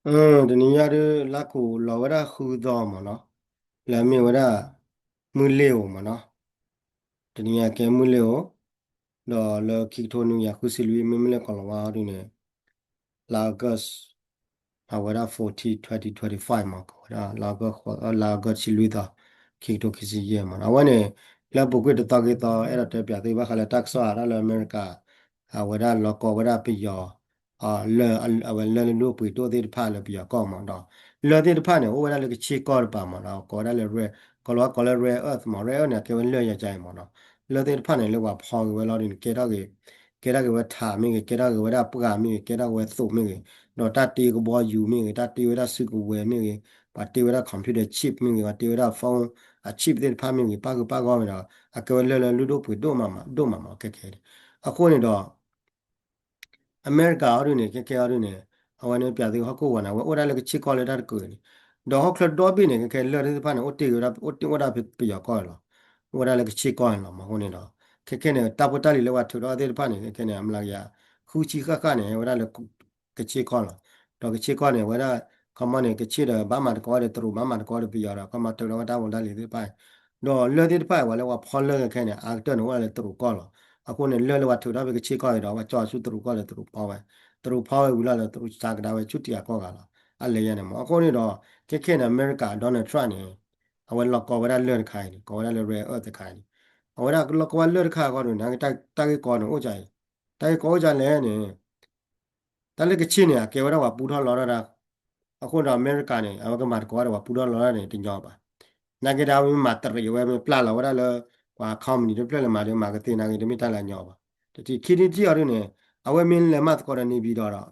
တနံၤညါဒုး လါကိာ်လီၤဝဲဒၣ်ဃုသီမ့ၢ်နီၤ, လၢအမ့ၢ်ဝဲဒၣ် မုၢ်လ့ၤဧိၤမ့ၢ်နီၤ, တနံၤညါကဲမုၢ်လ့ၤဧိၤ, ဒီးလၢခံကထိနွံကယၤဃုဆံလွံၢ် မ့မ့ၢ်လၢကီၢ်လီၤဝါအီၤဒုးန့ၣ် လါ August အဝဲဒၣ် fourteen twenty twenty-five မ့ၢ် ကဝဲဒၣ်လါ လါ August ဆံလွံၢ်သီ ခံကထိခံဆံယဲၢ်မ့ၢ်နီၤ. အဝဲန့ၣ် လၢပူၤကွံာ်တသီက့ၤသီ အဲၣ်ဒိးတဲပၠးသုဘၣ်ဃးလၢတၢ်ကစီၣ်အါထီၣ်လၢအမဲရကၤ အဝဲဒၣ်လီၤကီဝဲဒၣ်ပယီၤ လၢ အဝဲလၢလၢဒိၣ်ပှ့ၤဒိၣ်သ့ၣ်တဖၣ်လၢပယီၤကီၢ်မ့ၢ်ဒီး လၢသ့ၣ်တဖၣ်န့ၣ် အိၣ်ဝဲဒၣ်လၢကဆ့ကီၢ်တပၤမ့ၢ်ဒီး ကိးဝဲဒၣ်လၢ rare ကီၢ်လီၤဝါကိးလၢ rare earth မ့ၢ် rare earth န့ၣ် အကဲဝဲလၢၢ်ယါကါအံၤမ့ၢ်နီၤ. လၢသ့ၣ်တဖၣ်န့ၣ် လၢပှၤဖီက့ၤဝဲလီၤဒုးန့ၣ် ကဲထီၣ်က့ၤ ကဲထီၣ်က့ၤဝဲထးမ့ၢ်ဂ့ၤ ကဲထီၣ်က့ၤဝဲဒၣ်ပှၢ်မ့ၢ်ဂ့ၤ ကဲထီၣ်က့ၤဝဲသိးမ့ၢ်ဂ့ၤ ဒီးတၢ်တ့ကဘီယူၤမ့ၢ်ဂ့ၤ တၢ်တ့ဝဲဒၣ်စုကဝဲၤမ့ၢ်ဂ့ၤ ပှၤတ့ဝဲဒၣ် computer chip မ့ၢ်ဂ့ၤ ပှၤတ့ဝဲဒၣ် phone အ chip သ့ၣ်တဖၣ်မ့ၢ်ဂ့ၤ ပၣ်ဃုာ်ပၣ်ဂီၢ်မ့ၢ်ဒီး အကဲဝဲလၢလၢလုၢ်ဒိၣ်ပှ့ၤဒိၣ်မးမး ဒိၣ်မးမးခဲခဲန့ၣ်. အဃိန့ၣ်ဒီး အမဲရကၤအီၤဒုးန့ၣ် ခဲခဲအီၤဒုးန့ၣ် အဝဲန့ၣ်ပၠးသုဟီၣ်ခိၣ်ဝဲန့ၣ် အဝဲအိၣ်ဒၣ်လၢကဆ့ကီၢ်လၢတၢ်တကုးန့ၣ် ဒီးဟီၣ်ချၢဒီဘ့ၣ်န့ၣ် ခဲခဲလၢၢ်သ့ၣ်တဖၣ်န့ၣ် အိၣ်တ့ၢ်ဝဲဒၣ် အိၣ်တ့ၢ်အိၣ်ဒၣ်ပယီၤကီၢ်လီၤ. အိၣ်ဝဲဒၣ်လၢကဆ့ကီၢ်န့ၣ်လီၤ. မ့ၢ်အဃိန့ၣ်ဒီး ခဲခဲန့ၣ် တၢ်ဖိတၢ်လံၤလၢပှၤထုးထီၣ်သ့ၣ်တဖၣ်န့ၣ် ခဲခဲန့ၣ် အမျးကယၤ ဃုဆံဃၣ်ဃၣ်န့ၣ် ဝဲဒၣ်လၢ ကဆ့ကီၢ်လီၤ. ဒီးကဆ့ကီၢ်န့ၣ် ဝဲဒၣ် ခီမီန့ၣ် ကဆ့ဒီး ဘၣ်မၤသကိးဒီးတရူး ဘၣ်မၤသကိးဒီးပယီၤဒီး ခီမီထုးထီၣ်ဝဲတၢ်ဖိတၢ်လံၤသ့ၣ်တဖၣ် ဒီးလၢၢ်သ့ၣ်တဖၣ် ပှၤလၢပှၤဖီလၢၢ်ခဲခဲန့ၣ် အါကတၢၢ်န့ၣ် အိၣ်ဒၣ်လၢတရူးကီၢ်လီၤ. အဃိန့ၣ် လၢၢ်လၢပှၤထုးထီၣ်ဖဲကဆ့ကီၢ်အံၤဒီး ပှၤကၠီဆူတရူးကီၢ်ဒီးတရူးဖီဝဲ, တရူးဖီဝဲဝံၤလီၤဒီး တရူးစးကဒါဝဲဆူတရူးကီၢ်ဂၤလီၤ. အလဲၤယါန့ၣ်မ့ၢ် အဃိန့ၣ်ဒီး ခဲခဲန့ၣ် အမဲရကၤ Donald Trump န့ၣ် အဝဲလီၤကီဝဲဒၣ်လၢၢ်တခါအံၤန့ၣ် ကီဝဲဒၣ်လၢ rare earth တခါအံၤန့ၣ် အဝဲဒၣ်လီၤကီဝဲလၢၢ်တခါအဂီၢ်န့ၣ် တၢ်ဂ့ၢ်ကီန့ၣ်အိၣ်ဒ်အံၤ, တၢ်ဂ့ၢ်ကီအိၣ်ဒ်လဲၣ်န့ၣ် တၢ်လၢကဆ့ၣ်န့ၣ် အကဲဝဲဒၣ်ပှၤပူထီၣ်လီထီၣ်ဒၣ်, အဃိဒီးအမဲရကၤန့ၣ် အဝဲကမၤသကိးဒီးပှၤပူထီၣ်လီထီၣ်န့ၣ် တညီဘၣ်. နာ်က့ဒီးအဝဲမ့ၢ်မၤတရံးဝဲမ့ၢ်ပျၢ်လီၤဝဲဒၣ်လၢ ပှၤ company တဖျၢၣ်လၢမၤဒီးမၤကသ့နာ်က့ တမ့ၢ်တၢ်လၢအညီဘၣ်. တထံၣ်ခံထံၣ်တထံၣ်အီၤဒုးန့ၣ် အဝဲမ့ၢ်လဲၤမၤသကိးဒီး နေပြည်တော်ဒီး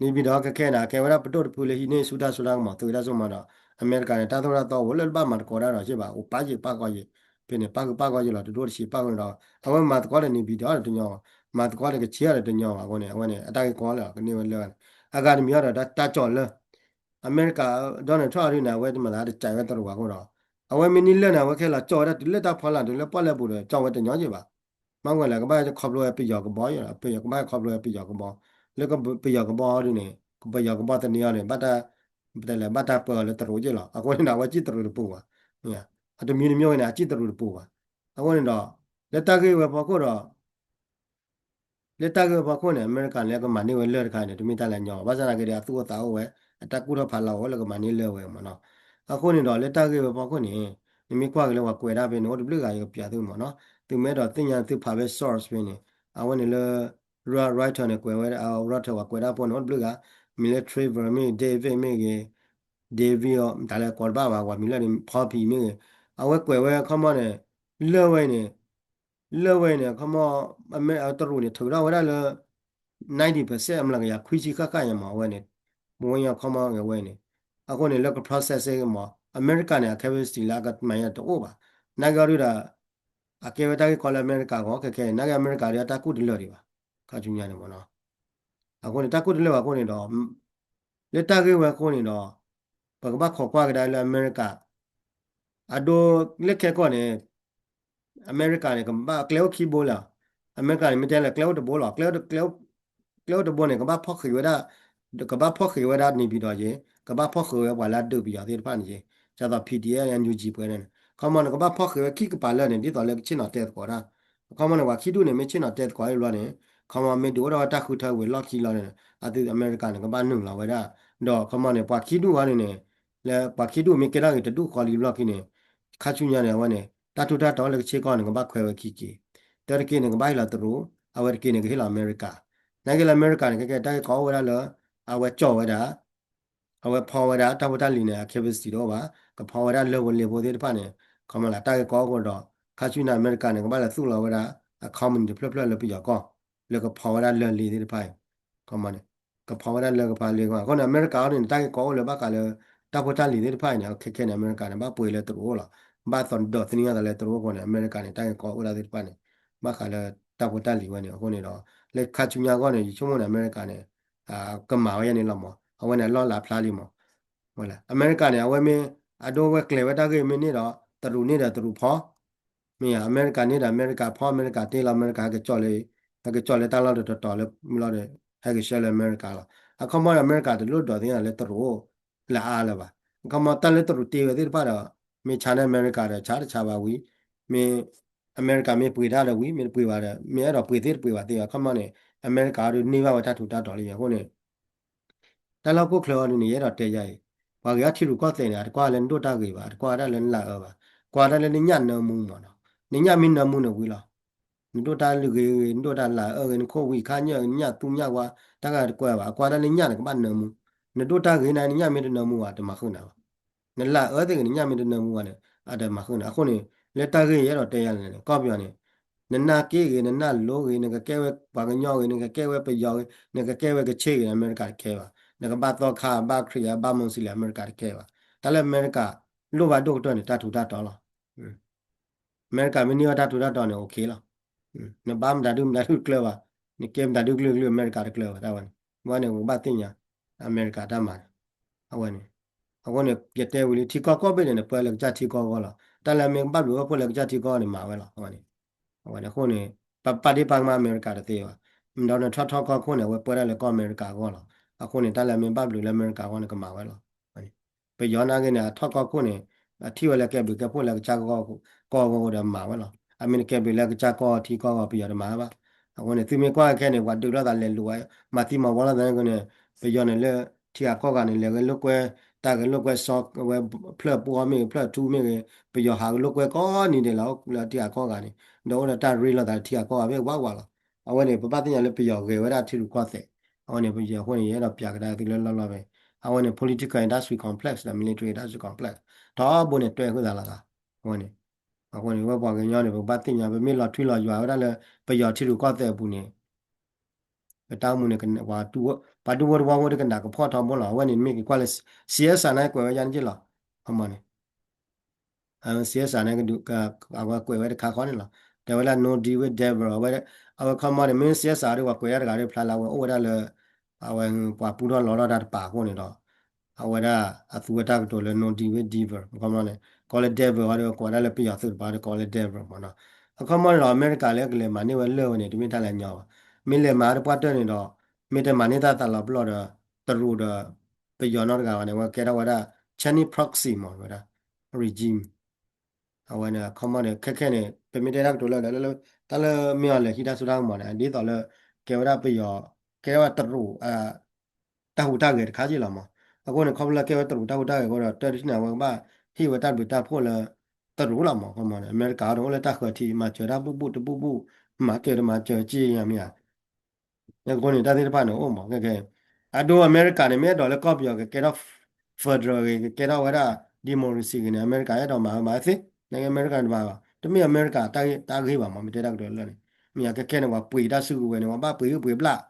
နေပြည်တော် ခဲခဲန့ၣ် အကဲဝဲဒၣ်ပဒိၣ်တဖုလၢဟံးန့ၢ်ဆူၣ်တၢ်စိတၢ်ကမီၤ သုးတၢ်စိကမီၤဒီး အမဲရကၤန့ၣ် တၢ်သိၣ်တၢ်သီအိၣ်လၢတဘၣ်မၤသကိးတၢ်ဒီးယ့ၢ်ဘၣ် အိၣ်ပာ်ယ့ၢ်ပာ်ကီယ့ၢ်, ဖဲန့ၣ် ပာ်ဃုာ်ပာ်ကီယ့ၢ်လီၤ တဒိၣ်တဆံးပာ်ဃုာ်န့ၣ်ဒီး အဝဲမၤသကိးဒီး နေပြည်တော် ဒီးတညီဘၣ်, မၤသကိးဒီးကဆ့ၣ်ဒီးတညီဘၣ်အဃိန့ၣ် အဝဲန့ၣ် အတၢ်ဂ့ၢ်ကီလၢကန့ၢ်ဝဲလၢၢ်န့ၣ် အဂၤတမံၤအီၤဒီးတၢ်ကၠီၣ်လၢၢ် အမဲရကၤ Donald Trump အီၤဒုးန့ၣ် အဝဲတမၤသးတကးဝဲတရူးဘၣ်အဃိဒီး အဝဲမ့ၢ်န့ၢ်လၢၢ်န့ၣ် အဝဲကဟဲလီၤကၠီၣ်ဝဲဒၣ်တုၤလၢတၢ်ဖီလာ်တုၤလၢပီၣ်လဲၣ်ပူၤဒီး ကၠီၣ်ဝဲတညီယ့ၢ်ဘၣ်. မ့ၢ်ဝဲလၢကဘၣ်ခီဖျိဝဲပယီၤကဘီယ့ၢ်လီၤ, ပယီၤကဘၣ်ခီဖျိဝဲပယီၤကဘီ, လၢပယီၤကဘီအီၤဒုးန့ၣ် ပယီၤကဘီသန့ၤအီၤန့ၣ် ဘၣ်တၢ် ပတဲလဲၣ် ဘၣ်တၢ်ပၢအီၤလၢတရူးယ့ၢ်လီၤ. အဃိန့ၣ်ဒီး အဝဲစံၣ်တရူးတပူၤဘၣ်. အတမံၤတမံၤဝဲန့ၣ် အစံၣ်တရူးတပူၤဘၣ်. အဃိန့ၣ်ဒီး လၢတၢ်ဂ့ၢ်ဝဲဖီခိၣ်ဒီး လၢတၢ်ဂ့ၢ်ဝဲဖီခိၣ်န့ၣ် အမဲရကၤလၢကမၤန့ၢ်ဝဲလၢၢ်တခါန့ၣ် တမ့ၢ်တၢ်လၢညီဘၣ်. ဘၣ်ဆၣ်သနာ်က့ဒီး အသူၣ်အိၣ်သးအိၣ်ဝဲ အတၢ်ကူၣ်ထီၣ်ဖးလီၤအိၣ်လၢကမၤန့ၢ်လၢၢ်ဝဲမ့ၢ်နီၤ. အဃိန့ၣ်ဒီး လၢတၢ်ဂ့ၢ်ဝဲဖီခိၣ်န့ၣ် နမ့ၢ်ကွၢ်က့ၤလၢပှၤကွဲးဒၣ်ဖဲန့ၣ် အိၣ်တဘျုးဂၤ ယကပျးသုမ့ၢ်နီၤ. သုမ့ၢ်အဲၣ်ဒိးသ့ၣ်ညါသုဖးဖဲ source ဖဲန့ၣ် အဝဲန့ၣ်လၢ Reuters န့ၣ် ကွဲးဝဲ Reuters ပှၤကွဲးဒၣ်ဖိန့ၣ် အိၣ်တဘျုးဂၤ မ့ၢ်လၢ Trevor မ့ၢ်ဂ့ၤ David မ့ၢ်ဂ့ၤ David တၢ်လၢကိးတဘၣ်ဘၣ် ပှၤမံၤလၢာ်န့ၣ် Poppy မ့ၢ်ဂ့ၤ အဝဲကွဲးဝဲခီမီန့ၣ် လၢၢ်ဝဲန့ၣ် လၢၢ်ဝဲန့ၣ် ခီမီ တရူးန့ၣ် ထုးထီၣ်ဝဲဒၣ်လၢ ninety percent အမျးကယၤခွံဆံဃၣ်ဃၣ်ညါမ့ၢ်အဝဲန့ၣ် မ့ၢ်ဝဲညါခီမီဝဲန့ၣ် အဃိန့ၣ် လၢက process ဂ့ၤမ့ၢ် အမဲရကၤန့ၣ် အ capacity လၢအကမၤညါတအိၣ်ဘၣ်. နာ်က့အီၤဒုးဒီး အကဲဝဲတၢ်ဂ့ၢ်ကီလၢအမဲရကၤအဂီၢ် ခဲခဲအံၤ နာ်က့အမဲရကၤဒီးတၢ်ကူၣ်တလၢာ်ဒံးဘၣ် ခါဆူညါန့ၣ်မ့ၢ်နီၤ. အဃိန့ၣ် တၢ်ကူၣ်တလၢာ်ဘၣ်အဃိန့ၣ်ဒီး လၢတၢ်ဂ့ၢ်ဝဲအဃိန့ၣ်ဒီး ပကဘၣ်ခိးကွၢ်ကဒါလၢအမဲရကၤ အဒိ လၢခဲကီၢ်န့ၣ် အမဲရကၤန့ၣ် ကဘၣ်ကျဲအိၣ်ခံဘိလီၤ. အမဲရကၤန့ၣ် မ့ၢ်တဲလၢကျဲအိၣ်တဘိလီၤ. ကျဲအိၣ်တဘိန့ၣ် ကဘၣ်ဖီၣ်ဃံးဝဲဒၣ် ကဘၣ်ဖီၣ်ဃံးဝဲဒၣ် နေပြည်တော် ယ့ၣ် ကဘၣ်ဖီၣ်ဃံးဝဲပှၤလၢအဒုးပယီၤသ့ၣ်တဖၣ်န့ၣ်ယ့ၣ် ဒ်သိး PDF NUG ပှဲၤန့ၣ် ခီမီန့ၣ် ကဘၣ်ဖီၣ်ဃံးဝဲခံကပၤလၢာ်န့ၣ် ဒ်သိးလၢကဆ့ၣ်နီၤတဲသကိးတၢ် ခီမီန့ၣ် ပှၤခံဒူၣ်န့ၣ် မ့ၢ်ဆ့ၣ်နီၤတဲသကိးအံၤဘျီန့ၣ် ခီမီမ့ၢ်ဒုးအိၣ်ထီၣ်ဝဲတၢ်ဃုထၢဝံၤလီၢ်ခံလီၤန့ၣ် အသုးအမဲရကၤန့ၣ် ကဘၣ်နုာ်လီၤဝဲဒၣ် ဒီးခီမီန့ၣ် ပှၤခံဒူၣ်ဝဲန့ၣ်န့ၣ် လၢပှၤခံဒူၣ်မ့ၢ်ကဲထီၣ်က့ၤတဒူၣ်ဃီလံဘျီခံန့ၣ် ခါဆူညါန့ၣ် အဝဲန့ၣ် တၢ်ထူးတၢ်တီၤလၢကဆ့ကီၢ်န့ၣ် ကဘၣ်ခွဲးဝဲခံက့ၤ တၢတက့ၢ်န့ၣ် ကဘၣ်ဟ့ၣ်လီၤတရူး အဝဲတက့ၢ်န့ၣ် ကဟ့ၣ်လီၤအမဲရကၤ နာ်က့လၢအမဲရကၤန့ၣ် ခဲကဲတၢ်ဂ့ၢ်ကီအိၣ်ဝဲဒၣ်လၢ အဝဲကၠီၣ်ဝဲဒၣ် အဝဲဖီဝဲဒၣ် တၢ်ဖိတၢ်လံၤန့ၣ် အ capacity တအိၣ်ဘၣ် ကဖီဝဲဒၣ်လၢၢ်ဖိလ့ၢ်ဖိသ့ၣ်တဖၣ်န့ၣ် ခီမီလၢတၢ်ဂ့ၢ်ကီအိၣ်ဃိဒီး ခါဆူညါအမဲရကၤန့ၣ် ကဘၣ်လဲၤသူၣ်လီၤဝဲဒၣ် အ company တဖျၢၣ်ဖျၢၣ်လၢပယီၤကီၢ် လၢကဖီဝဲဒၣ်လၢၢ်လ့ၢ်သ့ၣ်တဖၣ်အံၤ ခီမီန့ၣ် ကဖီဝဲဒၣ်လၢၢ်ကဖီလ့ၢ်ကဖီ အဃိန့ၣ် အမဲရကၤအီၤန့ၣ် တၢ်ဂ့ၢ်ကီအိၣ်လၢဘၣ်ဃးလၢ တၢ်ဖိတၢ်လံၤသ့ၣ်တဖၣ်အံၤန့ၣ် ခဲခဲန့ၣ် အမဲရကၤန့ၣ် ဘၣ်ပှ့ၤလၢတရူးအိၣ်လီၤ ဘၣ်သဒီးသန့ၤအသးလၢတရူးအဃိန့ၣ် အမဲရကၤန့ၣ် တၢ်ဂ့ၢ်ကီအိၣ်ဒၣ်သ့ၣ်တဖၣ်န့ၣ် ဘၣ်ဃးလၢတၢ်ဖိတၢ်လံၤဝဲန့ၣ် အဃိန့ၣ်ဒီး လၢခါဆူညါအဂီၢ်န့ၣ် ယဆိကမိၣ်န့ၣ် အမဲရကၤန့ၣ် ကမၤဝဲယဲန့ၣ်လီၤမး အဝဲန့ၣ်အလီၢ်လၤဖျါလံမး အမဲရကၤန့ၣ် အဝဲမ့ၢ် အဒိဝဲကျဲၤဝဲတၢ်ဂ့ၢ်မ့ၢ်န့ၣ်ဒီး တရူးန့ၣ်ဒီးတရူးဖီ မ့ၢ်ဧါ အမဲရကၤန့ၣ်ဒီးအမဲရကၤဖီ အမဲရကၤတ့လီၤ အမဲရကၤဟဲက့ၤကၠီၣ်လၢ ဟဲက့ၤကၠီၣ်လၢတၢ်လီၢ်တတီၤတီၤလၢလီၤဒီး ဟဲက့ၤဆှၢလၢအမဲရကၤလီၤ. အခီပညီဒီး အမဲရကၤတလိၣ်ဒိးသ့ၣ်ညါလၢတရူးအိၣ်လၢအါလၢၤဘၣ်. အခီပညီတၢ်လၢတရူးတ့ဝဲသ့ၣ်တဖၣ်ဒီး မ့ၢ်ဆါန့ၢ်အမဲရကၤဒီး ဆါတဆါဘၣ်ဝံၤ, မ့ၢ် အမဲရကၤမ့ၢ်ပှ့ၤတၢ်ဒီးဝံၤ မ့ၢ်တပှ့ၤဘၣ်ဒီး မ့ၢ်အဲၣ်ဒိးပှ့ၤသ့ၣ်တပှ့ၤဘၣ်သ့ဘၣ်. အခီပညီန့ၣ် အမဲရကၤအံၤဒုးန့ၢ်ဘၣ်ဝဲတၢ်ထူးတၢ်တီၤလံအဃိန့ၣ် တၢ်လၢဟီၣ်ခိၣ်ချၢအံၤဒုးန့ၣ် ယအဲၣ်ဒိးတဲယၤအံၤ, ပှၤဂ့ၤအီၣ်ထံရူၢ်ကီၢ်သဲးန့ၣ် အတကွၢ်လၢနဒိၣ်တၢ်ဂ့ၤဘၣ်, အတကွၢ်ဝဲဒၣ်လၢနလၤအၢဘၣ်, ကွၢ်တၢ်လၢနညၣ်နၢမူမးနီၤ, နညၣ်မ့ၢ်နၢမူန့ၣ်ဝံၤလီၤ. နဒိၣ်တၢ်လုၢ်ဂ့ၤဂ့ၤ နဒိၣ်တၢ်လၤအၢဂ့ၤ နခိၣ်ဝံၤခါညၣ်ဂ့ၤ နညၣ်သူညၣ်ဝါ တၢ်ဂၤတကွၢ်ဘၣ်, အကွၢ်တၢ်လၢညၣ်န့ၣ်ကဘၣ်နၢမူ, နဒိၣ်တၢ်ဂ့ၤန့ၣ် နညၣ်မ့ၢ်တနၢမူဘၣ် တမၤဃုာ်နၤဘၣ်. နလၤအၢသ့ၣ်ဂ့ၤ နညၣ်မ့ၢ်တနၢမူဘၣ်န့ၣ် အတမၤဃုာ်နၤ. အဃိန့ၣ် လၢတၢ်ဂ့ၢ်ယအဲၣ်ဒိးတဲယၤန့ၣ် ကီၢ်ပယီၤန့ၣ် နနၢ်က့ၣ်ဂ့ၤ နနၢ်လိၤဂ့ၤ နကကဲဝဲပှၤကညီဂ့ၤ နကကဲဝဲပယီၤဂ့ၤ နကကဲဝဲကဆ့ဂ့ၤ အမဲရကၤတကဲဘၣ်, နကဘၣ်သီခါ ဘၣ်ခရံာ် ဘၣ်မူစလ့ၣ် အမဲရကၤတကဲဘၣ်. တၢ်လၢအမဲရကၤလိၣ်ဘၣ်ဒိၣ်ကတၢၢ်န့ၣ် တၢ်ထူးတၢ်တီၤလီၤ. အမဲရကၤမ့ၢ်န့ၢ်ဝဲတၢ်ထူးတၢ်တီၤန့ၣ် okay လီၤ. နဘါမတၤဒုမတၤဒုတကျၢၤဘၣ်, နကဲမတၤဒုကလုာ်ကလုာ် အမဲရကၤတကျၢၤဘၣ် တၢ်ဝဲန့ၣ်. ဘၣ်န့ၣ် ပကဘၣ်သ့ၣ်ညါ အမဲရကၤတၢ်မၤန့ၣ် အဝဲန့ၣ်. အဃိန့ၣ် ယတဲဝံၤလံ ထံကီၢ်ကိးဘ့ၣ်န့ၣ် နပၢလၢကစၢ်ထံကီၢ်အဂီၢ်လီၤ. တၢ်လၢအမ့ၢ်ဘၣ်ဘျုးဝဲဖိလၢကစၢ်ထံကီၢ်န့ၣ် မၤဝဲလီၤ အဝဲန့ၣ်. အဃိန့ၣ် ပပာ်ဒ့ၣ်ပာ်ကမၣ်အမဲရကၤတသ့ဘၣ်. Donald Trump ထီၣ်ကီၢ်ခိၣ်န့ၣ် အဝဲပၢတၢ်လၢကီၢ်အမဲရကၤအဂီၢ်လီၤ. အဃိန့ၣ် တၢ်လၢအမ့ၢ်ဘၣ်ဘျုးလၢအမဲရကၤအဂီၢ်န့ၣ် ကမၤဝဲလီၤ. ပယီၤနာ်က့န့ၣ် အထီၣ်ကီၢ်ခိၣ်န့ၣ် အထံၣ်ဝဲလၢကဲဘျုးကဲဖှိၣ်လၢကစၢ်ကီၢ်အဂီၢ်ဒီးမၤဝဲလီၤ. အမ့ၢ်တကဲဘျုးလၢကစၢ်ကီၢ်ထံကီၢ်အဂီၢ် ပယီၤတမၤဘၣ်. အဃိန့ၣ် သုမ့ၢ်ကွၢ်ခဲန့ၣ် ပှၤဒုးလိာ်သးလဲၤလိာ်ဝဲ မၤသံမၤဝီလိာ်သးန့ၣ်န့ၣ် ပယီၤန့ၣ်လၢ ထံဂၤကီၢ်ဂၤန့ၣ် လဲၤဂဲၤလိာ်ကွဲ တၢ်ဂဲၤလိာ်ကွဲစီဝဲ ဖျၢၣ်ပှီၢ်မ့ၢ်ဂ့ၤ ဖျၢၣ်ထူမ့ၢ်ဂ့ၤ ပယီၤဟးဂဲၤလိာ်ကွဲကိးနံၤဒဲးလီၤ လၢထံဂၤကီၢ်ဂၤန့ၣ် ဒီးအိၣ်ဒီးတၢ်ရ့လိာ်သးလၢထံဂၤကီၢ်ဂၤမ့ၢ်ဝးဝးလီၤ. အဝဲန့ၣ် ပဘၣ်သ့ၣ်ညါလၢပယီၤဂဲၤဝဲဒၣ်ထံရူၢ်ကီၢ်သဲး. အဝဲန့ၣ် ပယီၤအဃိန့ၣ် ယအဲၣ်ဒိးပျးကဒါသုလၢလီၢ်လီၢ်ဖဲ အဝဲန့ၣ် political industrial complex ဒီး military industrial complex ထီဘိန့ၣ်တွဲဃုာ်သးလိာ်သး. အဝဲန့ၣ် အဃိန့ၣ် ဝဲပှၤကညီန့ၣ် ပကဘၣ်သ့ၣ်ညါ ပမ့ၢ်လီၤထွံလီၤယွၤဝဲဒၣ်လၢ ပယီၤထံရူၢ်ကီၢ်သဲးအပူၤန့ၣ် ပတၢ်အိၣ်မူန့ၣ် ပှၤဒူဖိတဝီဖိတကနၣ်ကဖီၣ်ထီဘိလီၤ. အဝဲန့ၣ်မ့ၢ်က့ၤကွၢ်လၢ စီအ့ၣ်စၣ် န့ၣ်ကွဲးဝဲယါန့ၣ်က့လီၤ. အမ့ၢ်န့ၣ် စီအ့ၣ်စၣ် န့ၣ် အဝဲကွဲးဝဲတခါဃီန့ၣ်လီၤ. တဲဝဲဒၣ် no deal with devil အဝဲ အဝဲခီမီန့ၣ် မ့ၢ် စီအ့ၣ်စၣ် ဒီးပှၤကွဲးဒၣ်တဂၤဒီးဖျါလၢအဝဲအိၣ်ဝဲဒၣ်လၢ အဝဲပှၤပူထီၣ်လီထီၣ်တၢ်တပၤအဃိန့ၣ်ဒီး အဝဲဒၣ်အသူဝဲတၢ်ကတိၤလၢ no deal with devil ခီမီန့ၣ် ကိးလၢ devil ဝဲဒီး ကိးဝဲဒၣ်လၢပယီၤသုးတပၤဒီး ကိးလၢ devil မ့ၢ်နီၤ. အခီမီန့ၣ်ဒီး အမဲရကၤလၢကလဲၤမၤန့ၢ်ဝဲလၢၢ်ဝဲန့ၣ် တမ့ၢ်တၢ်လၢအညီဘၣ်. မ့ၢ်လဲၤမၤတပှၢ်တၢၢ်န့ၣ်ဒီး မ့ၢ်တမၤန့ၢ်တၢ်သးလီၤပလိာ်ဒီး တရူးဒီး ပယီၤနီတဂၤဘၣ်န့ၣ် အဝဲကဲထီၣ်ဝဲဒၣ် Chinese proxy မ့ၢ်ဝဲဒၣ် regime အဝဲန့ၣ် အခီမီန့ၣ် ခဲခဲန့ၣ် ပမ့ၢ်တဲတၢ်ကတိၤလၢ တၢ်လၢမ့ၢ်အီၤလဲၤဟံးတၢ်စိတၢ်ကမီၤန့ၣ် ဒ်သိးလၢ ကဲဝဲဒၣ်ပယီၤ ကဲဝဲတရူး တၢ်ဟူးတၢ်ဂဲၤတခါက့လီၤမး. အဃိန့ၣ် ခီဖျိလၢကဲဝဲတရူးတၢ်ဟူးတၢ်ဂဲၤအဃိဒီး တၢ်ဒုးထံၣ်န့ၣ် အဝဲကဘၣ်ဟ့ၣ်ဝဲတၢ်ဘျုးတၢ်ဖှိၣ်လၢ တရူးလီၤမး. ခီမီန့ၣ် အမဲရကၤဒီးအိၣ်လၢတၢ်ဃၢၤထံး မၤစၢၤတၢ်ဘူၣ်ဘူၣ်တဘူၣ်ဘူၣ် မၤစၢၤတမၤစၢၤက့ယါမ့ၢ်ဧါ. အဃိန့ၣ် တၢ်သ့ၣ်တဖၣ်န့ၣ်အိၣ်မး ခဲခဲ အဒိအမဲရကၤန့ၣ် မ့ၢ်အဲၣ်ဒိးလၢကီၢ်ပယီၤကကဲထီၣ် federal ဂ့ၤ ကကဲထီၣ်ဝဲဒၣ် democracy ဂ့ၤန့ၣ် အမဲရကၤအဲၣ်ဒိးမၤဝဲမၤသ့ နကဲအမဲရကၤတမၤဘၣ် တမ့ၢ်အမဲရကၤတၢ်ဂ့ၢ်ဘၣ်မး မ့ၢ်တဲတၢ်ကတိၤလၢန့ၣ် မ့ၢ်ယါခဲခဲန့ၣ် ပှၤပှ့ၤတၢ်စုကဝဲၤန့ၣ် ပှၤဘၣ်ပှ့ၤဂုၢ်ပှ့ၤဘျၣ်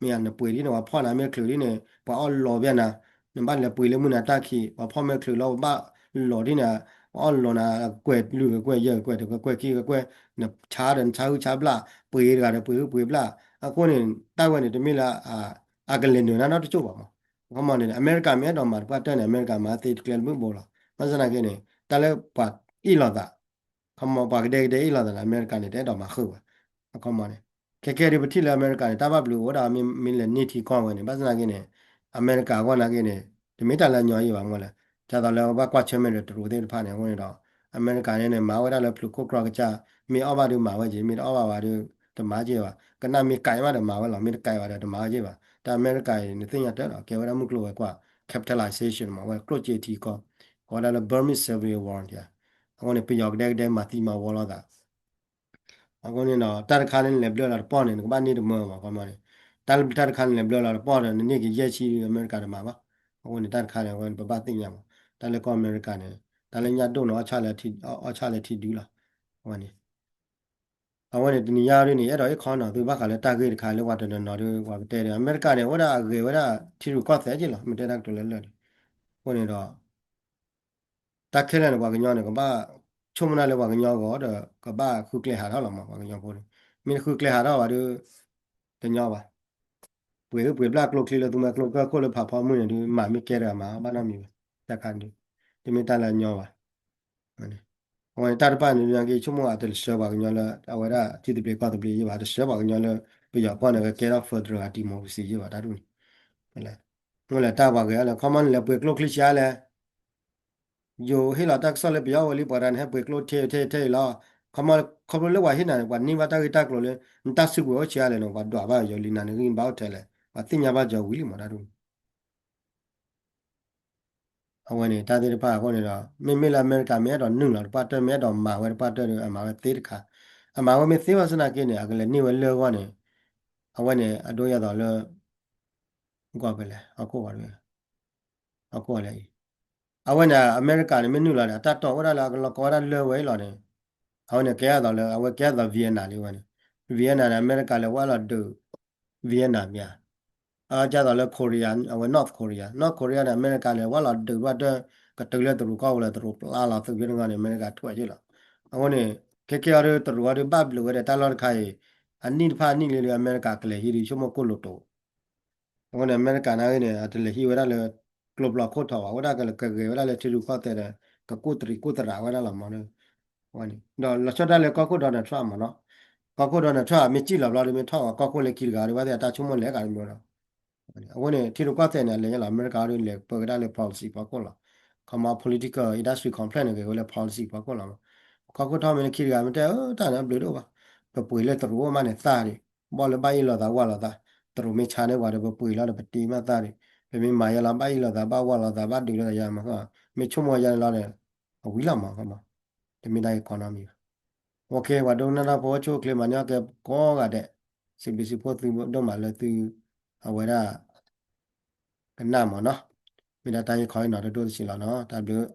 မ့ၢ်ယါ နပှ့ၤဒ်န့ၣ် ပှၤဖီၣ်နၤမ့ၢ်ချုးဒ်န့ၣ် ပှၤအီၣ်လီၤဘၣ်နၤ နဘၣ်လဲၤပှ့ၤလၢမုၢ်နၤတၢ်ခံး ပှၤဖီၣ်မ့ၢ်ချုးလီၤ ပှၤဘၣ်လီၤဒ်န့ၣ် ပှၤအီၣ်လီၤနၤ ကွဲးလွံၢ်ကကွဲးယဲၢ်ကကွဲးတကကွဲးခံကကွဲး နဆါဒီးနဆါဟုဆါဘျၣ် ပှ့ၤတဂၤဒီးပှ့ၤဟုပှ့ၤဘျၣ် အဃိန့ၣ် တၢ်ဝဲန့ၣ် တမ့ၢ်လၢ အကလဲၤနုာ်နၤနီတကၠိၣ်ဘၣ်မး အခီမီန့ၣ် အမဲရကၤမ့ၢ်အဲၣ်ဒိးမၤတပှၢ်တၢၢ်န့ၣ် အမဲရကၤမၤသ့တကျဲတဘျုးဘိလီၤ ဘၣ်ဆၣ်သနာ်က့န့ၣ် တၢ်လၢပှၤအ့ၣ်လိာ်သး ခီမီ ပှၤကဒဲကဒဲအ့ၣ်လိာ်သးန့ၣ် အမဲရကၤန့ၣ် တအဲၣ်ဒိးမၤဃုာ်ဘၣ် အခီမီန့ၣ် ခဲခဲဒ်ပထံၣ်လၢအမဲရကၤန့ၣ် တၢ်ဘၣ်ဘျုးအိၣ်ဝဲဒၣ်မ့ၢ်လဲၤန့ၢ်ထံကီၢ်ဝဲန့ၣ် ဘၣ်ဆၣ်သနာ်က့န့ၣ် အမဲရကၤအဂီၢ်နာ်က့န့ၣ် တမ့ၢ်တၢ်လၢအညီယံၤဘၣ်မ့ၢ်လဲၣ် ဒ်သိးလၢဘၣ်ကွၢ်ဆၢၣ်မဲာ်ဒီး တရူးသ့ၣ်တဖၣ်န့ၣ် အဃိန့ၣ်ဒီး အမဲရကၤန့ၣ်န့ၣ် မၤဝဲဒၣ်လၢဖျိးခိၣ်ကြီကစၢ် မ့ၢ်အီၣ်ဘၣ်ဒီးမၤဝဲက့ၤ မ့ၢ်တအီၣ်ဘၣ်ဝဲဒီး တမၤက့ၤဘၣ် ကနၣ်မ့ၢ်ကဲဘၣ်ဒီးမၤဝဲလီၤ မ့ၢ်တကဲဘၣ်ဒီးတမၤဝဲက့ၤဘၣ် တၢ်အမဲရကၤအံၤ နသ့ၣ်ညါတၢ်ဒီး ကဲဝဲဒၣ်မုၢ်ကျိၤဝဲၤကွာ် capitalization မ့ၢ်ဝဲကျိၣ်စ့ထံကီၢ် ကိးဝဲဒၣ်လၢ Burmese Civil War အဃိန့ၣ် ပယီၤကဒဲကဒဲမၤသံမၤဝီလိာ်သး အဃိန့ၣ်ဒီး တၢ်တခါန့ၣ် နလဲၤဘျၢလီၤတပီၢ်န့ၣ် နကဘၣ်န့ၢ်တမၢဘၣ် ခီမီန့ၣ် တၢ်လၢတၢ်တခါန့ၣ် လဲၤဘျၢလီၤတပီၢ်ဒီး နန့ၢ်က့ၤယဲၢ်ဆံ အမဲရကၤတမၤဘၣ် အဃိန့ၣ် တၢ်တခါန့ၣ် အဝဲပဘၣ်သ့ၣ်ညါမး တၢ်လၢကီၢ်အမဲရကၤန့ၣ် တၢ်လၢညၣ်ဒိၣ်န့ၣ် အီၣ်ဆၣ်လၢထံဒုလီၤ အဝဲန့ၣ် အဝဲန့ၣ် တနံၤညါဒ်န့ၣ် အဲၣ်ဒိးဟ့ၣ်ခီနီၤသုဘၣ်ဃးလၢတၢ်ဂ့ၢ်တခါလၢပှၤတနီၤနီၤဒ်ပှၤကတဲဒီး အမဲရကၤန့ၣ် အိၣ်ဝဲဒၣ်အဂဲၤဝဲဒၣ်ထံရူၢ်ကီၢ်သဲးက့လီၤ မ့ၢ်တဲတၢ်ကတိၤလၢလၢာ်န့ၣ် အဃိန့ၣ်ဒီး တၢ်ခဲလၢာ်န့ၣ် ပှၤကညီန့ၣ် ကဘၣ်ဆိကမိၣ်ဒၣ်လၢပှၤကညီအဂီၢ်ဒီး ကဘၣ်ဃုကျဲဟးထီၣ်လီၤမး ပှၤကညီဖိန့ၣ် မ့ၢ်တဃုကျဲဟးထီၣ်ဘၣ်ဒီး တညီဘၣ် ပှ့ၤဟုၣ်ပှ့ၤဘျၣ်ကျိချံလၢသူမွဲကျိကၢၢ်ခိၣ်လၢဖးဖီမုၢ်န့ၣ်ဒုး မၤမ့ၢ်ကဲတဂၤမၤဘၣ်နီတမံၤဘၣ် တၢ်ခါဒုး တမ့ၢ်တၢ်လၢအညီဘၣ် အဝဲန့ၣ် တၢ်တဖၣ်န့ၣ် ကဆိကမိၣ်အတလၢဆှၢပှၤကညီလၢ အဝဲဒၣ်ထံသဘျ့ကီၢ်သဘျ့ယ့ၢ်ဘၣ် တဆှၢပှၤကညီလၢ ပယီၤကီၢ်န့ၣ် ကကဲထီၣ် federal democracy ယ့ၢ်ဘၣ် တၢ်ဒ်န့ၣ် မ့ၢ်လဲၣ်တၢ်ပှၤဂဲၤအီၤလဲၣ် ခီမီန့ၣ်လဲၤပှ့ၤကျိချံဆါလဲၣ် ယိၤဟ့ၣ်လီၤတၢ်ကစီၣ်လၢပယီၤဝဲလံ ပှၤတဂၤန့ၣ် ဟဲပှ့ၤကျိထဲထဲထဲအံၤလီၤ. ခီမီ ခီဖျိလၢပှၤဟ့ၣ်နၤန့ၣ် ပှၤန့ၢ်ဘၣ်တၢ်ဂ့ၢ်တၢ်ကျိၤလၢ နတၢ်စုကဝဲၤအိၣ်ဆံးအါလဲၣ်န့ၣ် ပှၤဒွးဘၣ်ယိၤလံ နၤန့ၣ်ဂံၢ်ဘါအိၣ်ထဲလဲၣ် ပှၤသ့ၣ်ညါဘၣ်ကီၤဝံၤလံမးတၢ်ဒ် အဝဲန့ၣ် တၢ်သ့ၣ်တဖၣ်အဃိန့ၣ်ဒီး မ့မ့ၢ်လၢအမဲရကၤမ့ၢ်အဲၣ်ဒိးနုာ်လီၤတပှၢ်တၢၢ် မ့ၢ်အဲၣ်ဒိးမၤဝဲတပှၢ်တၢၢ်ဒီး အမၤဝဲသ့တခါ, အမၤဝဲမ့ၢ်သ့ဘၣ်ဆၣ်သနာ်က့န့ၣ် အကလဲၤန့ၢ်ဝဲလၢအဂီၢ်န့ၣ် အဝဲန့ၣ် အဒိယသိးလၢ ကွၢ်ဖဲလဲၣ် ဟီၣ်ခိၣ်ဝဲတဝဲ ဟီၣ်ခိၣ်ဝဲလဲၣ်အံၤ အဝဲန့ၣ် အမဲရကၤန့ၣ် မ့ၢ်နုာ်လီၤန့ၣ် အတၢ်တီၢ်အိၣ်ဒၣ်လၢအကလီၤကီဝဲဒၣ်လၢဝဲအံၤလီၤန့ၣ် အဝဲန့ၣ် ကဲအသိးလၢ အဝဲကဲအသိး Vietnam လံဝဲန့ၣ် Vietnam န့ၣ် အမဲရကၤလဲၤဝဲလီၤဒုး Vietnam မ့ၢ်ဧါ အကဲသိးလၢ Korea အဝဲ North Korea North Korea န့ၣ် အမဲရကၤလဲၤဝဲလီၤဒုးဘၣ်တၢ် ကတုၤလၢတရူးကီၢ်ပူၤလီၤ တရူးပျါလီၤသုးဖဲန့ၣ်ဂီၢ်န့ၣ် အမဲရကၤထွဲးက့ၤလီၤ. အဃိန့ၣ် ခဲကဲအီၤဒီးတရူးအီၤဒီးဘၣ်ဘျုးဝဲဒီးတၢ်လီၢ်တခါအံၤ အနံၣ်တဖၣ်အနံၣ်လံလံ အမဲရကၤကလဲၤဟံးဒီးဆိကမိၣ်ကိၣ်လိာ်တိာ် အဃိန့ၣ် အမဲရကၤနာ်ဂ့ၤန့ၣ် အတလဲၤဟံးဝဲဒၣ်လၢ ကျိပျီခိၣ်ထီဘၣ် အဝဲဒၣ်ကလဲၤကဂဲၤဝဲဒၣ်လၢထံရူၢ်ကီၢ်သဲးဒီး ကကူၣ်တရံးကူၣ်သရးဝဲဒၣ်လီၤမး ဒီးလီၤဆီဒၣ်တၢ်လၢကီၢ်ခိၣ် Donald Trump မးနီၤ ကီၢ်ခိၣ် Donald Trump မ့ၢ်စံၣ်လီၤဘျီဒီးမ့ၢ်ထီၣ်ဝဲကီၢ်ခိၣ်လၢခံတဂၤဒီး ဘၣ်သ့ၣ်အတၢ်ဆိကမိၣ်လဲၤဂၤတမံၤဒီး အဃိန့ၣ် ထံရူၢ်ကီၢ်သဲးန့ၣ် အလဲၤညါလီၤ အမဲရကၤဒီးလဲၤပၢကဒၣ်လၢ policy ဖီခိၣ်လီၤ. ခီမီ political industry complex န့ၣ် ဂ့ၤဝဲလၢ policy ဖီခိၣ်လီၤ. ကီၢ်ခိၣ်ထီၣ်မ့ၢ်လၢခံတဂၤမ့ၢ်တဲ အၢ တၢ်န့ၣ်အဘျုးဒိၣ်ဘၣ်. ပပှ့ၤလၢတရူးအိၣ်မးန့ၣ်သၣ်ဒံး ဘီၣ်လၢဘၣ်အ့ၣ်လိာ်သးဝၢ်လိာ်သး တရူးမ့ၢ်ဆါန့ၢ်ပှၤဒီး ပပှ့ၤလီၤဒီး ပတ့မးသၣ်ဒံး ပမ့ၢ်မၤယါလီၤ ဘၣ်အ့ၣ်လိာ်သး ဘၣ်ဝၢ်လိာ်သး ဘၣ်ဒုးလိာ်သးယါမး မ့ၢ်ဆိကမိၣ်ယါန့ၣ်လီၤဒီး အဝံၤလီၤမး ခီမီ တမ့ၢ်တၢ်ဂ့ၢ်ကီနီတမံၤဘၣ်. ပှၤဒိကနၣ်တၢ်ဖိအိၣ်ဆူၣ်အိၣ်ချ့မးန့ၢ်အီၣ်ကဲကိးဂၤဒဲး စံးဘျုးစံးဖှိၣ်သုဒိၣ်မးလၢသု အဝဲဒၣ် ကနၣ်မးနီၤ မ့ၢ်ဒၣ်တၢ်ဂ့ၢ်ခီအံၤနီၤ တဒိၣ်တဆံးလီၤနီၤ တၢ်ဘျုး